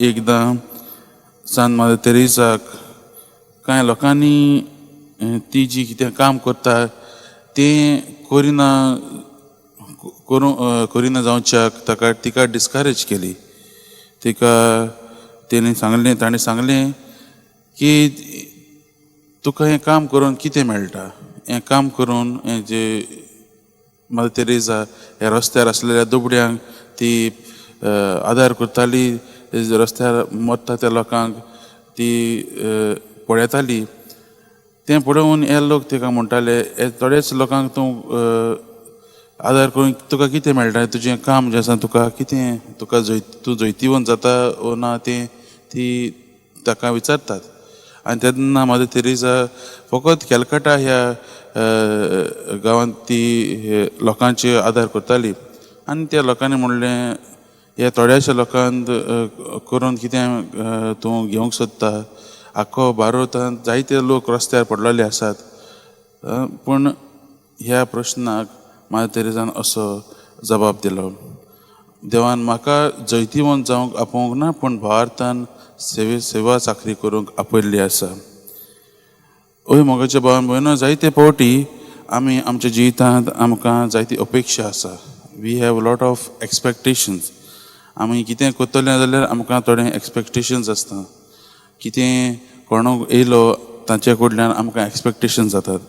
एकदां सांत मादर तेरेजाक कांय लोकांनी ती जी कितें काम करता तें करिना, करूं करिना जावच्याक ताका तिका डिस्करेज केली. तिका तेणी सांगलें, ताणें सांगलें की तुका हें काम करून कितें मेळटा? हें काम करून हें जे मदर तेरेजा ह्या रस्त्यार आसलेल्या दुबड्यांक ती आदार करताली, रस्त्यार मरता त्या लोकांक ती पळयताली. तें पळोवन हे लोक तिका म्हणटाले, हे थोडेच लोकांक तूं आदार करून तुका कितें मेळटा? तुजें काम जें आसा, तुका कितें, तुका जय तूं जैतिवंत जाता ओ ना, तें ती ताका विचारतात. आनी तेन्ना मदर तेरेजा फकत कॅलकटा ह्या गांवांत ती लोकांचे आदार करताली. आनी त्या लोकांनी म्हणलें, ह्या थोड्याशा लोकांक करून कितें तूं घेवंक सोदता? आख्खो भारतांत जायते लोक रस्त्यार पडलेले आसात. पूण ह्या प्रश्नाक मादर तेरेजान असो जबाब दिलो, देवान म्हाका जैतिवंत जावंक आपोवंक ना, पूण भारतान सेवा चाकरी करूंक आपयल्ली आसा. ओय मोगाच्या भावान भयणो, जायते फावटी आमी आमच्या जिवितांत आमकां जायती अपेक्षा आसा. We have lot of expectations. आमी कितें करतले जाल्यार आमकां थोडे एक्सपेक्टेशन्स आसता. कितें कोणूक येयलो, तांचे कडल्यान आमकां एक्सपेक्टेशन जातात.